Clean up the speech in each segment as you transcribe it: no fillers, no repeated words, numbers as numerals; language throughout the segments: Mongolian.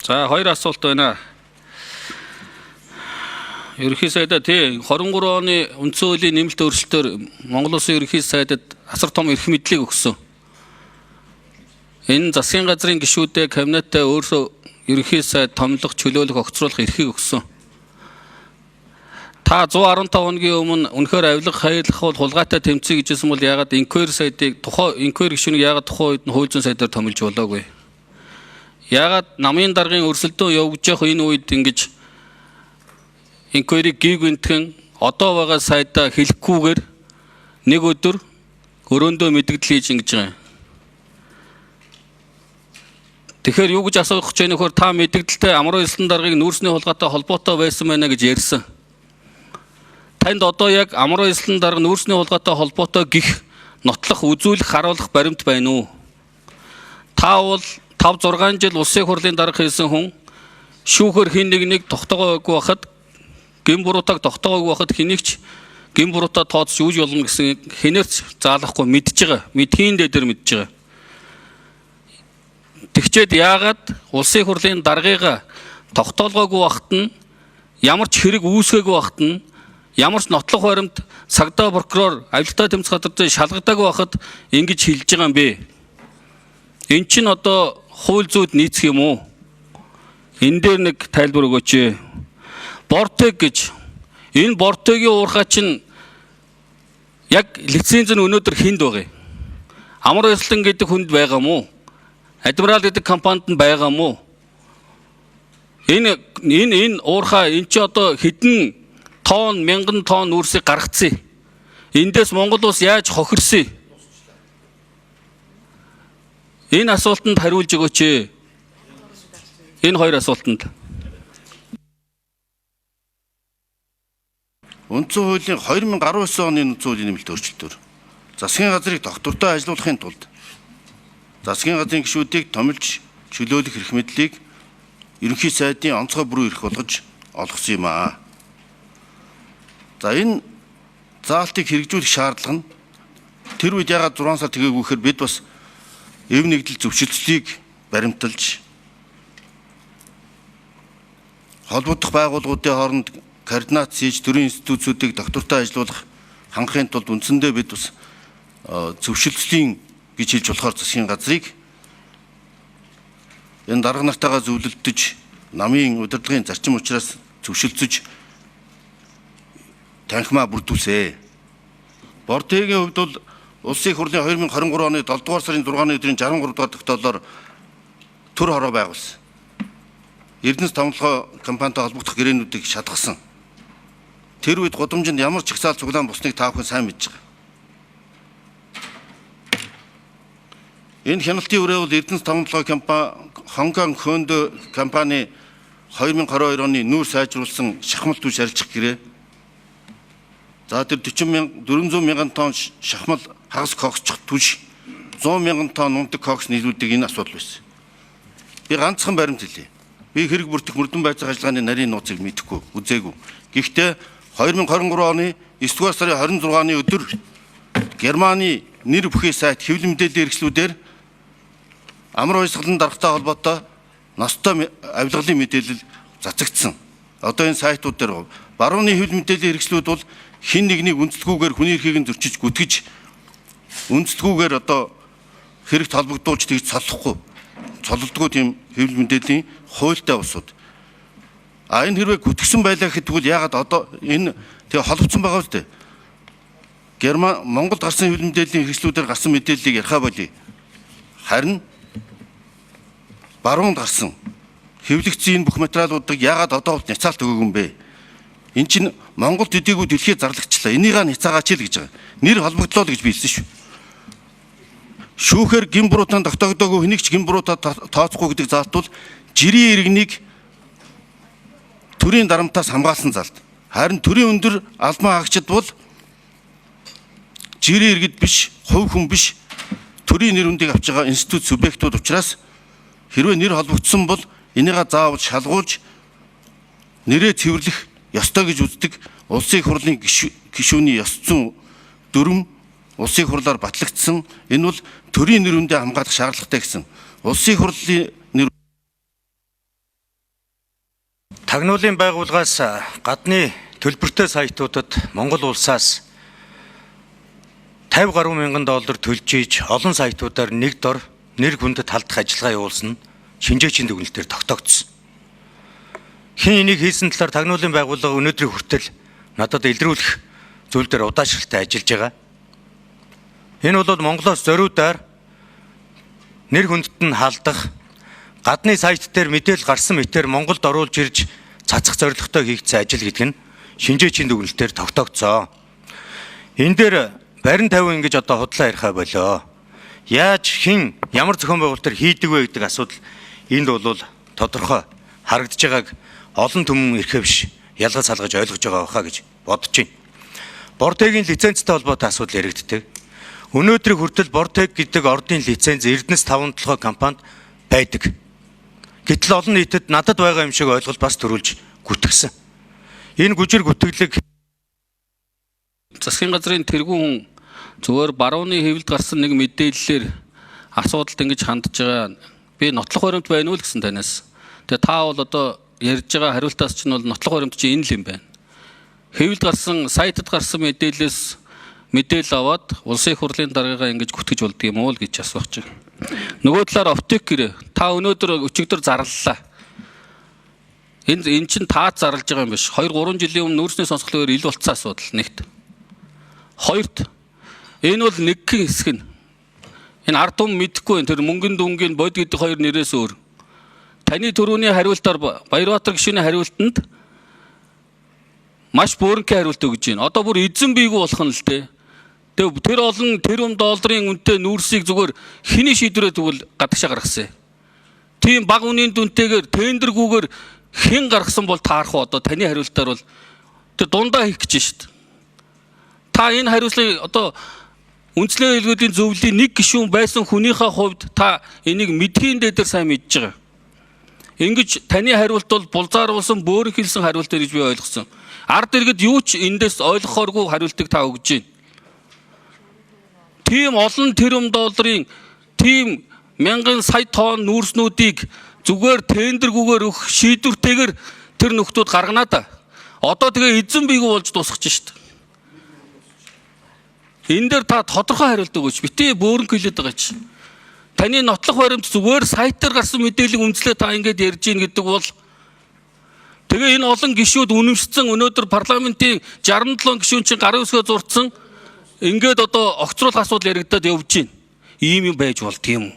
За, хоёр асуулт байна. Ерөнхий сайдаа тий 23 оны үндсэн хуулийн нэмэлт өөрчлөлтөөр Монгол Улсын ерөнхий сайдад асар том эрх мэдлийг өгсөн. Энэ засгийн газрын гишүүдээ кабинетээ өөрсөө ерөнхий сайд томилох, чөлөөлөх, огцруулах эрхийг өгсөн. Та 115 хоногийн өмнө үнэхээр авилга хаялах бол хулгайтай тэмцэе гэжсэн бол яагаад инквер сайдыг тухайн инквер гишүүнийг яагаад тухайн үед нь хууль зүйн сайдаар томилж болоогүй? Яагаад намын даргын өрсөлдөөн явагдаж явах энэ үед ингэж инквери гүйгэнтгэн одоо байгаа сайдаа хэлэхгүйгээр нэг өдөр өрөөндөө мэдгдэл хийж ингэж байгаа юм. Тэгэхээр юу гэж асуух гэж байна вөхөр, та мэдгдэлтэй Амрын ёслон даргыг нүүрсний хулгайтай холбоотой байсан байна гэж ярьсан. Танд одоо яг Амрын ёслон дарга нүүрсний хулгайтай холбоотой гих нотлох, үзүүлэх, харуулах баримт байна уу? Та бол 5 6 жил улсын хурлын дарга хийсэн хүн, шүүхэр хин нэг нэг тогтоогоогүй байхад, гэм буруутааг тогтоогоогүй байхад хэнийг ч гэм буруутаа тооцож үүж болно гэсэн хэнэрч заалахгүй мэдж байгаа. Мэдхийн дээр мэдж байгаа. Тэгчээд яагаад улсын хурлын даргыгаа тогтоолгоогүй байхад нь, ямар ч хэрэг үүсгээгүй байхад нь, ямар ч нотлох баримт сагдаа прокурор авилгатай тэмцэх газар дээр шалгадаагүй байхад ингэж хэлж байгаа юм бэ? Эн чинь одоо хууль зүйд нийцэх юм уу? Энэ дээр нэг тайлбар өгөөч. Бортег гэж энэ Бортегийн уурхай чинь яг лиценз нь өнөөдөр хүнд байгаа юм? Амар ёслон гэдэг хүнд байгаа мó? Адмирал гэдэг компанид нь байгаа мó? Энэ уурхай эн чи одоо хэдэн тонн, мянган тонн нүүрсийг гаргацсан. Эндээс Монгол улс яаж хохирсон? Энэ асуултанд хариулж өгөөч. Энэ хоёр асуултанд. Үндсэн хуулийн 2019 оны үндсэн хуулийн нэмэлт өөрчлөлтөөр засгийн газрыг тогтвортой ажилуулахын тулд засгийн газрын гишүүдийг томилж чөлөөлөх эрх мэдлийг ерөнхий сайдын онцгой бүрэн эрх болгож олгосон юм аа. За, энэ заалтыг хэрэгжүүлэх шаардлага нь тэр үед ягаад 6 сар тэгээгүй гэхээр бид бас эв нэгдэл зөвшөлтслийг баримталж холбогдох байгууллагуудын хооронд координац хийж төрийн институцүүдийг доктортой ажилуулах хангахын тулд үндсэндээ бид бас зөвшөлтслийн гэж хэлж болохоор засгийн газрыг энэ дарга нартайгаа зөвлөлдөж намын удирдлагын зарчим учраас зөвшөлдсөж танхимаа бүрдүүлсэ. Бортегийн хувьд бол Улсын их хурлын 2023 оны 7 дугаар сарын 6-ны өдрийн 63 дугаар тогтоолоор төр хороо байгуулсан. Эрдэнэс томлогоо компанитай холбогдох гэрээнүүдийг шалгасан. Тэр үед гудамжинд ямар чагсаал цуглаан бусныг та бүхэн сайн мэдж байгаа. Энэ хяналтын үрээ бол Эрдэнэс томлогоо компани Хонконг Хөөндө компани 2022 оны нүүр сайжруулсан шахмал түвш арилжих гэрээ. За, тэр 40 мянга 400 мянган тонн шахмал хагас коксчих түвш 100 мянган тонн унтаг кокс нийлүүлдэг энэ асуудал байсан. Би ганцхан баримт хэлье. Би хэрэг бүртэх мөрдөн байцаах ажиллагааны нарийн нууцыг мэдэхгүй, үзээгүй. Гэхдээ 2023 оны 9 дугаар сарын 26-ны өдөр Германы нэр бүхий сайт хэвлэл мэдээллийн хэрэгслүүдээр амар уясгалан даргатай холбоотой ностой авилгалын мэдээлэл цацагдсан. Одоо энэ сайтууд дээр барууны хэвлэл мэдээллийн хэрэгслүүд бол хин нэгнийг үндэслэггүйгээр хүний эрхийг нь зөрчиж гүтгэж үндэслэггүйгээр одоо хэрэгт холбогдуулж тэгж цоллохгүй цоллодгоо тийм хэвлэл мэдээллийн хуультай улсууд. А энэ хэрвээ гүтгсэн байлаа гэхэд тэгвэл яагаад одоо энэ тэгээ холбогдсон байгаа үстэй. Герман Монголд гарсан хэвлэл мэдээллийн хэрэгслүүдээр гарсан мэдээллийг ярихаа болий. Харин баруунд гарсан хэвлэгдсэн энэ бүх материалуудыг яагаад одоо бол няцаалт өгөөгүй юм бэ? Эн чинь Монгол төдийгүй дэлхийд зарлагчлаа. Энийгээ няцаагаач л гэж байгаа. Нэр холбогдлоо л гэж би хэлсэн шүү. Шүүхээр гин буруутаа тогтоогдоогүй хэнийг ч гин буруутаа тооцохгүй гэдэг заалт бол жирийн иргэнийг төрийн дарамтаас хамгаалсан заалт. Харин төрийн өндөр албан хаагчид бол жирийн иргэд биш, хувь хүн биш, төрийн нэр хүндийг авч байгаа институт субъектууд учраас хэрвээ нэр холбогдсон бол энийгээ заавал шалгуулж нэрээ цэвэрлэх ёстой гэж үздэг улсын их хурлын гишүүний ёс зүйн дүрм улсын их хурлаар батлагдсан. Энэ бол төрийн нэр хүндээ хамгаалах шаардлагатай гэсэн. Улсын их хурлын нэр Тагнуулын байгууллагаас гадны төлбөртэй сайтуудад Монгол улсаас 50 гаруй мянган доллар төлж ийж олон сайтуудаар нэг дор нэр хүндэт халдах ажиллагаа явуулсан нь шинжээчийн дүгнэлтээр тогтоогдсон. Хэн энийг хийсэн талаар тагнуулын байгууллага өнөөдрийг хүртэл надад илрүүлэх зүйл дээр удаашралтай ажиллаж байгаа. Энэ бол Монголоос зориудаар нэр хүндэт нь халдах, гадны сайт дээр мэдээлэл гарсан мэтээр Монголд оруулж ирж цацах зорилготой хийгдсэн ажил гэдэг нь шинжээчийн дүгнэлтээр тогтоогдсон. Энэ дээр барин 50 ингэж одоо худлаа яриахаа болоо. Яаж хэн ямар зохион байгуулалтаар хийдэг вэ гэдэг асуудал энд бол тодорхой харагдаж байгааг олон түмэн эрхээ биш ялгаж салгаж ойлгож байгаа байхаа гэж бодож байна. Бортегийн лицензтэй холбоотой асуудал яригддаг. Өнөөдрийг хүртэл Бортег гэдэг ордын лиценз Эрдэнэс 5 толгой компанид байдаг. Гэтэл олон нийтэд надад байгаа юм шиг ойлголт бас төрүүлж гүтгсэн. Энэ гүжир гүтгэлэг Засгийн газрын тэргүүн хүн зүгээр барууны хэвлэлд гарсан нэг мэдээллээр асуудалд ингэж хандж байгаа. Би нотлох баримт байна уу л гэсэн танаас. Тэгээ та бол одоо ярьж байгаа хариултаас чинь бол нотлох баримт чинь энэ л юм байна. Хэвлэлд гарсан, сайтад гарсан мэдээллээс мэдээлэл аваад улсын их хурлын даргаагаа ингэж гүтгэж болдго юм уу л гэж асуух чинь. Нөгөө талаар оптик гэрээ та өнөөдөр өчигдөр зарлалаа. Энэ чинь таац зарлж байгаа юм биш. 2 3 жилийн өмнө нүүрсний сонсголоор ил болцсон асуудал нэгт. Хоёрт энэ бол нэгхэн хэсэг нь. Энэ ард түмэн мэдэхгүй энэ тэр мөнгөн дүнгийн бод гэдэг хоёр нэрээс өөр. Таны түрүүний хариултаар Баярбаатар гишүүний хариултанд маш бөөрөнхий хариулт өгж байна. Одоо бүр эзэн бийгүү болох нь л дээ. Тэгээ тэр олон тэрбум долларын үнэтэй нүүрсийг зүгээр хэний шийдвэрээ тэгвэл гадагшаа гаргасан. Тийм бага үнийн дүнтэйгээр тендергүүгээр хэн гаргасан бол таарах уу одоо таны хариултаар бол тэр дундаа хийх гэж шít. Та энэ хариуцлагыг одоо үндэсний аюулгүй зөвлөлийн нэг гишүүн байсан хүнийхээ хувьд та энийг мэдхийн дээр сайн мэдж байгаа. Ингэж таны хариулт бол булзааруулсан, бөөрөнхийлсөн хариулт гэж би ойлгосон. Ард иргэд юу ч эндээс ойлгохооргүй хариултыг та өгж байна. Тийм олон тэрбум долларын тийм мянган сая тонн нүүрснүүдийг зүгээр тендергүүгээр өгөх шийдвэртэйгээр тэр нөхдүүд гаргана да. Одоо тэгээ эзэн бийгүү болж дуусгаж шít. Энэ дээр та тодорхой хариулт өгөөч. Битгий бөөрөнхийлээд байгаа чи. Таны нотлох баримт зүгээр сайтар гарсан мэдээллийг үндэслээ та ингэж ярьж гин гэдэг бол тэгээ энэ олон гишүүд үнэмшсэн өнөөдөр парламентын 67 гишүүн чинь гарын үсгээ зурцсан ингээд одоо огцруулах асуудал яригадаад явж гин. Ийм юм байж болд юм уу?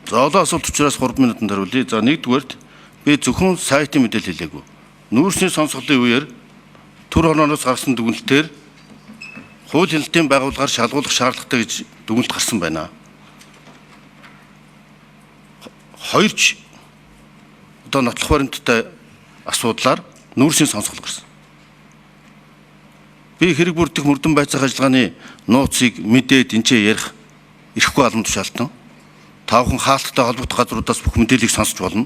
За олон асуулт учраас 3 минутанд хариулъя. За нэгдүгээрт би зөвхөн сайтын мэдээлэл хэлээгүй. Нүүрсний сонсголын үеэр төр хорооноос гарсан дүгнэлтээр хууль хяналтын байгууллагаар шалгуулах шаардлагатай гэж дүгнэлт гарсан байна. Хоёрч одоо нотлох баримттай асуудлаар нүүрсийн сонсгол гарсан. Би хэрэг бүрдэх мөрдөн байцаах ажиллагааны нууцыг мэдээд энчээ ярих эрхгүй албан тушаалтан. Та бүхэн хаалттай холбогдох газруудаас бүх мэдээллийг сонсч болно,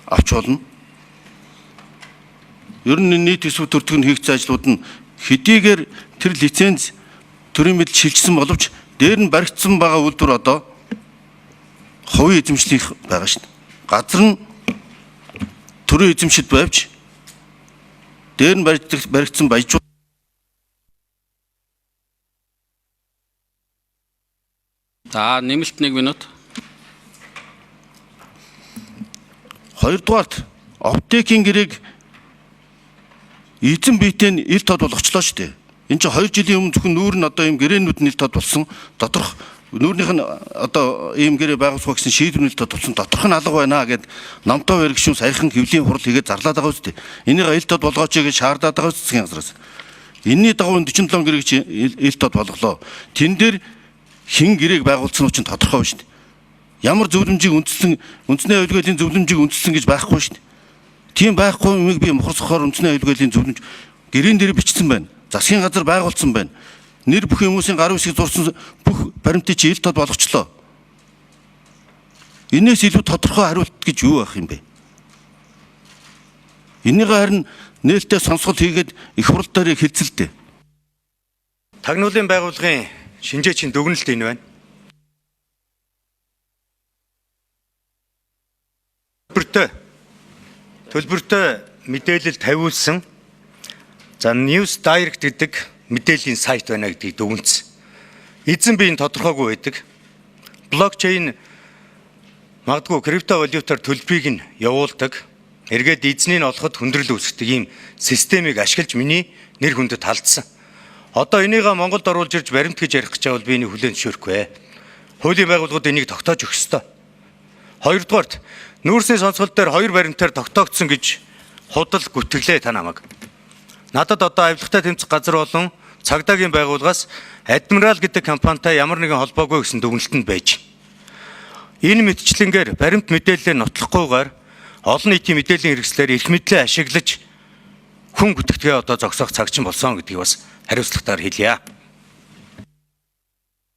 авч болно. Ер нь нийт төсөв төртөг нь хийгдсэн ажлууд нь хэдийгээр тэр лиценз төрийн мэдэл шилжсэн боловч дээр нь баригдсан байгаа үйлдвэр одоо хувийн эзэмшлийнх байгаа шин. Газар нь төрийн эзэмшид байвч дээр нь баригдсан баяжууд За нэмэлт 1 минут. Хоёрдугаарт оптикийн гэрээг эзэн биетэй нь ил тод болгочлоо шүү дээ. Энд чинь 2 жилийн өмнө зөвхөн нүүр нь одоо ийм гэрээнүүд нь ил тод болсон. Доторх нүүрнийх нь одоо ийм гэрээ байгуулах гэсэн шийдвэр нь ил тод болсон. Доторх нь алга байна гэд намтаа хоёр гишүүн саяхан хэвлийн хурал хийгээд зарлаад байгаа үстэй. Энийг ил тод болгооч гэж шаардаад байгаа үс засгийн газраас. Энийний дагуу 47 гэрээг чи ил тод болголоо. Тэн дээр хэн гэрээг байгуулсан нь чинь тодорхой байна шүү дээ. Ямар зөвлөмжийг үндэслэн үндэсний аюулгүй зөвлөмжийг үндэслэн гэж байхгүй шүү дээ. Тийм байхгүй юмыг би мухарсахаар үндэсний аюулгүй зөвлөмж гэрээн дээр бичсэн байна. Засгийн газар байгуулсан байна. Нэр бүхэн хүмүүсийн гарын үсгийг зурсан бүх баримтыг чи ил тод болгочлоо. Энээс илүү тодорхой хариулт гэж юу байх юм бэ? Энийг харин нээлттэй сонсгол хийгээд их хурл дээр хэлцэлдэ. Тагнуулын байгууллагын шинжээчийн дүгнэлт энэ байна. Төлбөртэй мэдээлэл тавиулсан за News Direct гэдэг мэдээллийн сайт байна гэдгийг дүгнэсэн. Эзэн би энэ тодорхойгүй байдаг. Блокчейн магадгүй криптовалютаар төлбөрийг нь явуулдаг. Эргээд эзнийг нь олоход хүндрэл үүсгэдэг ийм системийг ашиглаж миний нэр хүндэд алдсан. Одоо энийгээ Монголд оруулж ирж баримт гэж ярих гэж байвал би энийг хүлээн зөвшөөрөхгүй. Хуулийн байгууллагууд энийг тогтоож өгөх ёстой. Хоёрдугаарт нүүрсний сонсгол дээр хоёр баримтаар тогтоогдсон гэж худал гүтгэлээ та намайг. Надад одоо авилгатай тэмцэх газар болон цагдаагийн байгууллагаас Адмирал гэдэг компанитай ямар нэгэн холбоогүй гэсэн дүгнэлтэнд байж. Энэ мэтчлэнгээр баримт мэдээлэлээ нотлохгүйгээр олон нийтийн мэдээллийн хэрэгслээр эрх мэдлээ ашиглаж хүн гүтгэдгээ одоо зогсоох цаг чинь болсон гэдгийг бас хариуцлагатаар хэлье.